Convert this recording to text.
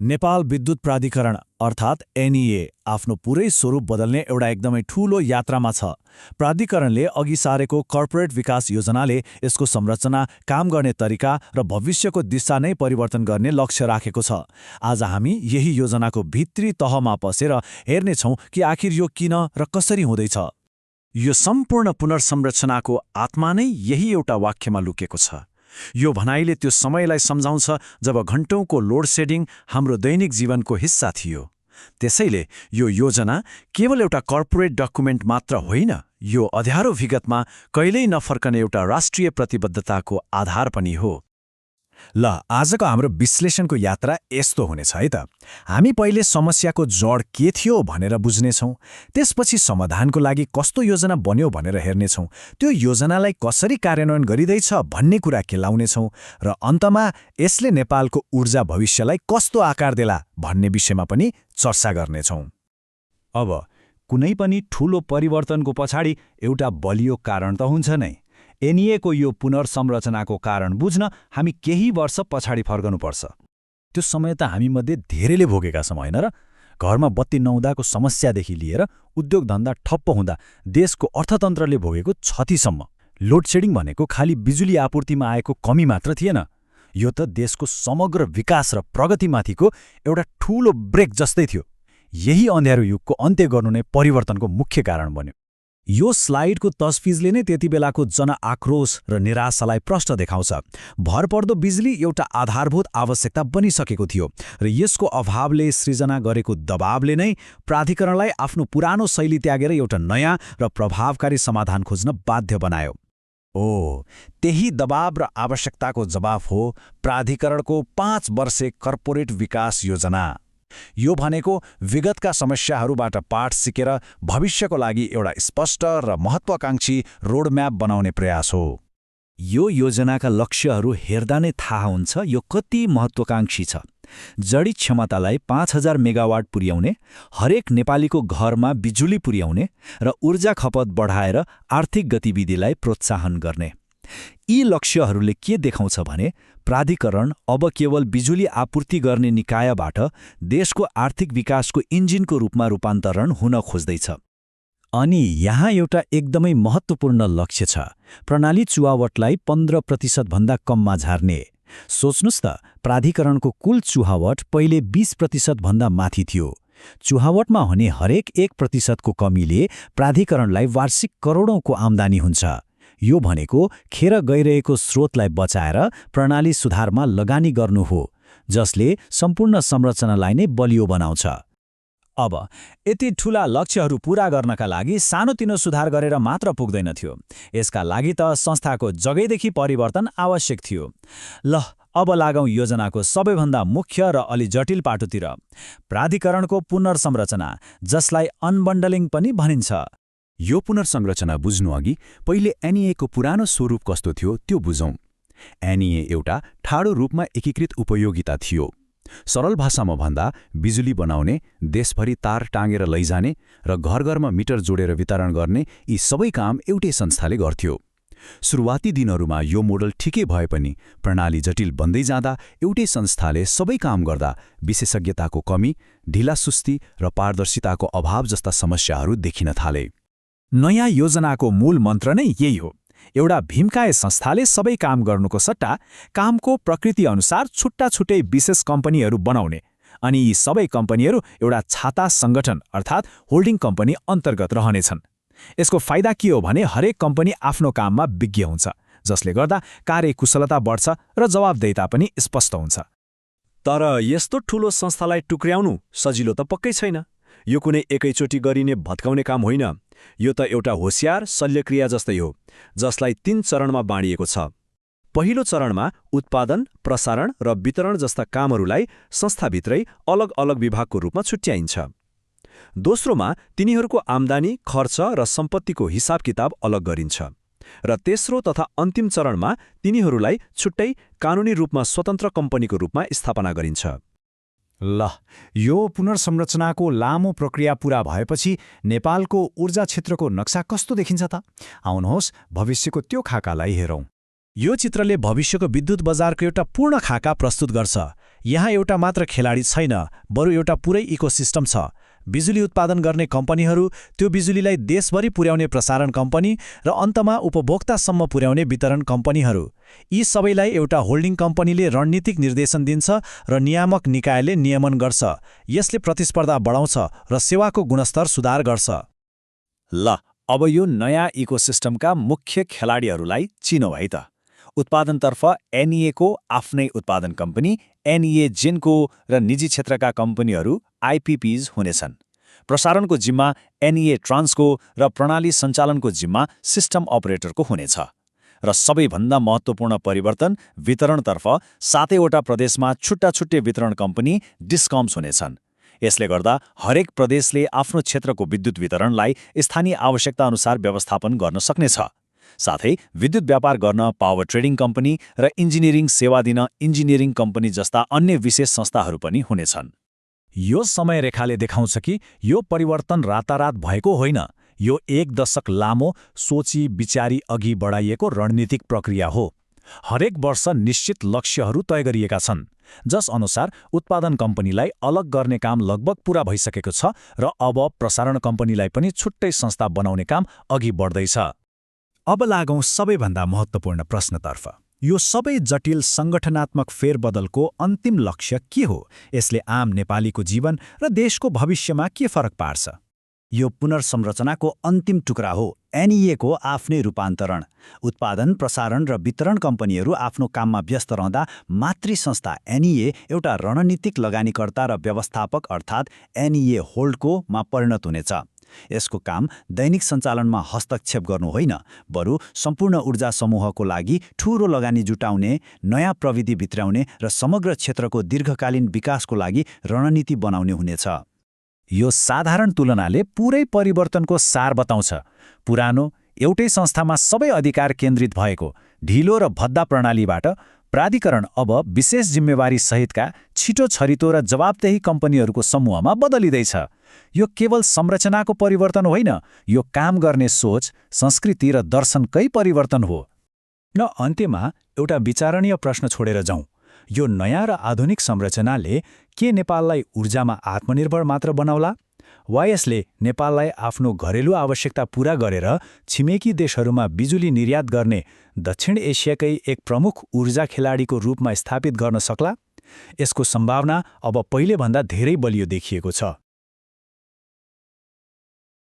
नेपाल विद्युत प्राधिकरण अर्थात् एनईए आफ्नो पुरै स्वरूप बदल्ने एउटा एकदमै ठूलो यात्रामा छ। प्राधिकरणले अघि सारेको कर्पोरेट विकास योजनाले यसको संरचना, काम गर्ने तरिका र भविष्यको दिशा नै परिवर्तन गर्ने लक्ष्य राखेको छ। आज हामी यही योजनाको भित्री तहमा पसेर हेर्नेछौँ कि आखिर यो किन र कसरी हुँदैछ। यो सम्पूर्ण पुनर्संरचनाको आत्मा नै यही एउटा वाक्यमा लुकेको छ। यो भनाइले त्यो समयलाई सम्झाउँछ जब घण्टौँको लोड सेडिङ हाम्रो दैनिक जीवनको हिस्सा थियो। त्यसैले यो योजना केवल एउटा कर्पोरेट डकुमेन्ट मात्र होइन, यो अँध्यारो विगतमा कहिल्यै नफर्कने एउटा राष्ट्रिय प्रतिबद्धताको आधार पनि हो। ल, आजको हाम्रो विश्लेषणको यात्रा यस्तो हुनेछ है त। हामी पहिले समस्याको जड के थियो भनेर बुझ्नेछौँ, त्यसपछि समाधानको लागि कस्तो योजना बन्यो भनेर हेर्नेछौँ, त्यो योजनालाई कसरी कार्यान्वयन गरिँदैछ भन्ने कुरा केलाउनेछौँ र अन्तमा यसले नेपालको ऊर्जा भविष्यलाई कस्तो आकार देला भन्ने विषयमा पनि चर्चा गर्नेछौँ। अब कुनै पनि ठूलो परिवर्तनको पछाडि एउटा बलियो कारण त हुन्छ नै। एनईएको यो पुनर्संरचनाको कारण बुझ्न हामी केही वर्ष पछाडि फर्कनुपर्छ। त्यो समय त हामीमध्ये धेरैले भोगेका छौँ होइन र? घरमा बत्ती नहुँदाको समस्यादेखि लिएर उद्योग धन्दा ठप्प हुँदा देशको अर्थतन्त्रले भोगेको क्षतिसम्म। लोड सेडिङ भनेको खालि बिजुली आपूर्तिमा आएको कमी मात्र थिएन, यो त देशको समग्र विकास र प्रगतिमाथिको एउटा ठूलो ब्रेक जस्तै थियो। यही अँध्यारो युगको अन्त्य गर्नु नै परिवर्तनको मुख्य कारण बन्यो। यो स्लाइडको तस्विजले नै त्यति बेलाको जनआक्रोश र निराशालाई प्रष्ट देखाउँछ। भरपर्दो बिजुली एउटा आधारभूत आवश्यकता बनिसकेको थियो र यसको अभावले सृजना गरेको दबावले नै प्राधिकरणलाई आफ्नो पुरानो शैली त्यागेर एउटा नयाँ र प्रभावकारी समाधान खोज्न बाध्य बनायो। त्यही दबाव र आवश्यकताको जवाफ हो प्राधिकरणको 5 वर्षे कर्पोरेट विकास योजना। यो भनेको विगतका समस्याहरूबाट पाठ सिकेर भविष्यको लागि एउटा स्पष्ट र महत्त्वाकांक्षी रोडम्याप बनाउने प्रयास हो। यो योजनाका लक्ष्यहरू हेर्दा नै थाहा हुन्छ यो कति महत्त्वाकांक्षी छ। जडी क्षमतालाई 5000 मेगावाट पुर्याउने, हरेक नेपालीको घरमा बिजुली पुर्याउने र ऊर्जा खपत बढाएर आर्थिक गतिविधिलाई प्रोत्साहन गर्ने। यी लक्ष्यहरूले के देखाउँछ भने प्राधिकरण अब केवल बिजुली आपूर्ति गर्ने निकायबाट देशको आर्थिक विकासको इन्जिनको रूपमा रूपान्तरण हुन खोज्दैछ। अनि यहाँ एउटा एकदमै महत्त्वपूर्ण लक्ष्य छ, प्रणाली चुहावटलाई 15% भन्दा कममा झार्ने। सोच्नुस् त, प्राधिकरणको कुल चुहावट पहिले 20% भन्दा माथि थियो। चुहावटमा हुने हरेक 1% को कमीले प्राधिकरणलाई वार्षिक करोडौँको आम्दानी हुन्छ। यो भनेको खेर गइरहेको स्रोतलाई बचाएर प्रणाली सुधारमा लगानी गर्नु हो, जसले सम्पूर्ण संरचनालाई नै बलियो बनाउँछ। अब यति ठूला लक्ष्यहरू पूरा गर्नका लागि सानोतिनो सुधार गरेर मात्र पुग्दैनथ्यो। यसका लागि त संस्थाको जगैदेखि परिवर्तन आवश्यक थियो। ल, अब लागौँ योजनाको सबैभन्दा मुख्य र अलि जटिल पाटोतिर, प्राधिकरणको पुनर्संरचना, जसलाई अनबन्डलिङ पनि भनिन्छ। यो पुनर्संरचना बुझ्नु अघि पहिले एनईएको पुरानो स्वरूप कस्तो थियो त्यो बुझौँ। एनईए एउटा ठाडो रूपमा एकीकृत उपयोगिता थियो। सरल भाषामा भन्दा बिजुली बनाउने, देशभरि तार टाँगेर लैजाने र घर घरमा मिटर जोडेर वितरण गर्ने यी सबै काम एउटै संस्थाले गर्थ्यो। सुरुवाती दिनहरूमा यो मोडल ठिकै भए पनि प्रणाली जटिल बन्दै जाँदा एउटै संस्थाले सबै काम गर्दा विशेषज्ञताको कमी, ढिलासुस्ती र पारदर्शिताको अभाव जस्ता समस्याहरू देखिन थाले। नयाँ योजनाको मूल मन्त्र नै यही हो। एउटा भीमकाय संस्थाले सबै काम गर्नुको सट्टा कामको प्रकृति अनुसार छुट्टा छुट्टै विशेष कम्पनीहरू बनाउने, अनि यी सबै कम्पनीहरू एउटा छाता सङ्गठन अर्थात् होल्डिङ कम्पनी अन्तर्गत रहनेछन्। यसको फाइदा के हो भने हरेक कम्पनी आफ्नो काममा विज्ञ हुन्छ, जसले गर्दा कार्यकुशलता बढ्छ र जवाबदेहिता पनि स्पष्ट हुन्छ। तर यस्तो ठूलो संस्थालाई टुक्र्याउनु सजिलो त पक्कै छैन। यो कुनै एकैचोटि गरिने भत्काउने काम होइन। यो त एउटा होशियार शल्यक्रिया जस्तै हो, जसलाई 3 चरणमा बाँडिएको छ। पहिलो चरणमा उत्पादन, प्रसारण र वितरण जस्ता कामहरूलाई संस्थाभित्रै अलग अलग विभागको रूपमा छुट्याइन्छ। दोस्रोमा तिनीहरूको आम्दानी, खर्च र सम्पत्तिको हिसाब किताब अलग गरिन्छ। र तेस्रो तथा अन्तिम चरणमा तिनीहरूलाई छुट्टै कानुनी रूपमा स्वतन्त्र कम्पनीको रूपमा स्थापना गरिन्छ। ल, यो पुनर्संरचनाको लामो प्रक्रिया पूरा भएपछि नेपालको ऊर्जा क्षेत्रको नक्सा कस्तो देखिन्छ त? आउनुहोस् भविष्यको त्यो खाकालाई हेरौँ। यो चित्रले भविष्यको विद्युत बजारको एउटा पूर्ण खाका प्रस्तुत गर्छ। यहाँ एउटा मात्र खेलाडी छैन, बरु एउटा पुरै इकोसिस्टम छ। बिजुली उत्पादन गर्ने कम्पनीहरू, त्यो बिजुलीलाई देशभरि पुर्याउने प्रसारण कम्पनी र अन्तमा उपभोक्तासम्म पुर्याउने वितरण कम्पनीहरू। यी सबैलाई एउटा होल्डिङ कम्पनीले रणनीतिक निर्देशन दिन्छ र नियामक निकायले नियमन गर्छ। यसले प्रतिस्पर्धा बढाउँछ र सेवाको गुणस्तर सुधार गर्छ। ल, अब यो नयाँ इकोसिस्टमका मुख्य खेलाडीहरूलाई चिनौ है त। उत्पादनतर्फ एनइएको आफ्नै उत्पादन कम्पनी एनइए जेनको र निजी क्षेत्रका कम्पनीहरू आइपिपिज हुनेछन्। प्रसारणको जिम्मा एनइए ट्रान्सको र प्रणाली सञ्चालनको जिम्मा सिस्टम अपरेटरको हुनेछ। र सबैभन्दा महत्त्वपूर्ण परिवर्तन वितरणतर्फ 7वटा प्रदेशमा छुट्टा-छुट्टै वितरण कम्पनी डिस्कम्स हुनेछन्। यसले गर्दा हरेक प्रदेशले आफ्नो क्षेत्रको विद्युत वितरणलाई स्थानीय आवश्यकताअनुसार व्यवस्थापन गर्न सक्नेछ। साथै विद्युत व्यापार गर्न पावर ट्रेडिङ कम्पनी र इन्जिनियरिङ सेवा दिन इन्जिनियरिङ कम्पनी जस्ता अन्य विशेष संस्थाहरू पनि हुनेछन्। यो समय रेखाले देखाउँछ कि यो परिवर्तन रातारात भएको होइन। यो 1 दशक लामो सोची विचारी अघि बढाइएको रणनीतिक प्रक्रिया हो। हरेक वर्ष निश्चित लक्ष्यहरू तय गरिएका छन्, जस अनुसार उत्पादन कम्पनीलाई अलग गर्ने काम लगभग पूरा भइसकेको छ र अब प्रसारण कम्पनीलाई पनि छुट्टै संस्था बनाउने काम अघि बढ्दैछ। अब लागौं सबैभन्दा महत्त्वपूर्ण प्रश्नतर्फ। यो सबै जटिल सङ्गठनात्मक फेरबदलको अन्तिम लक्ष्य के हो? यसले आम नेपालीको जीवन र देशको भविष्यमा के फरक पार्छ? यो पुनर्संरचनाको अन्तिम टुक्रा हो। एनइएको आफ्नै रूपान्तरण। उत्पादन, प्रसारण र वितरण कम्पनीहरू आफ्नो काममा व्यस्त रहँदा मातृ संस्था एनइए एउटा रणनीतिक लगानीकर्ता र व्यवस्थापक अर्थात् एनइए होल्डकोमा परिणत हुनेछ। यसको काम दैनिक सञ्चालनमा हस्तक्षेप गर्नु होइन, बरु सम्पूर्ण ऊर्जा समूहको लागि ठूलो लगानी जुटाउने, नयाँ प्रविधि भित्राउने र समग्र क्षेत्रको दीर्घकालीन विकासको लागि रणनीति बनाउने हुनेछ। यो साधारण तुलनाले पूरै परिवर्तनको सार बताउँछ। पुरानो, एउटै संस्थामा सबै अधिकार केन्द्रित भएको ढिलो र भद्दा प्रणालीबाट प्राधिकरण अब विशेष जिम्मेवारी सहितका छिटो छरितो र जवाबदेही कम्पनीहरूको समूहमा बदलिँदैछ। यो केवल संरचनाको परिवर्तन होइन, यो काम गर्ने सोच, संस्कृति र दर्शनकै परिवर्तन हो। न अन्त्यमा एउटा विचारणीय प्रश्न छोडेर जाउँ। यो नयाँ र आधुनिक संरचनाले के नेपाललाई ऊर्जामा आत्मनिर्भर मात्र बनाउला, वा यसले नेपाललाई आफ्नो घरेलु आवश्यकता पूरा गरेर छिमेकी देशहरूमा बिजुली निर्यात गर्ने दक्षिण एसियाकै एक प्रमुख ऊर्जा खेलाडीको रूपमा स्थापित गर्न सक्ला? यसको सम्भावना अब पहिलेभन्दा धेरै बलियो देखिएको छ।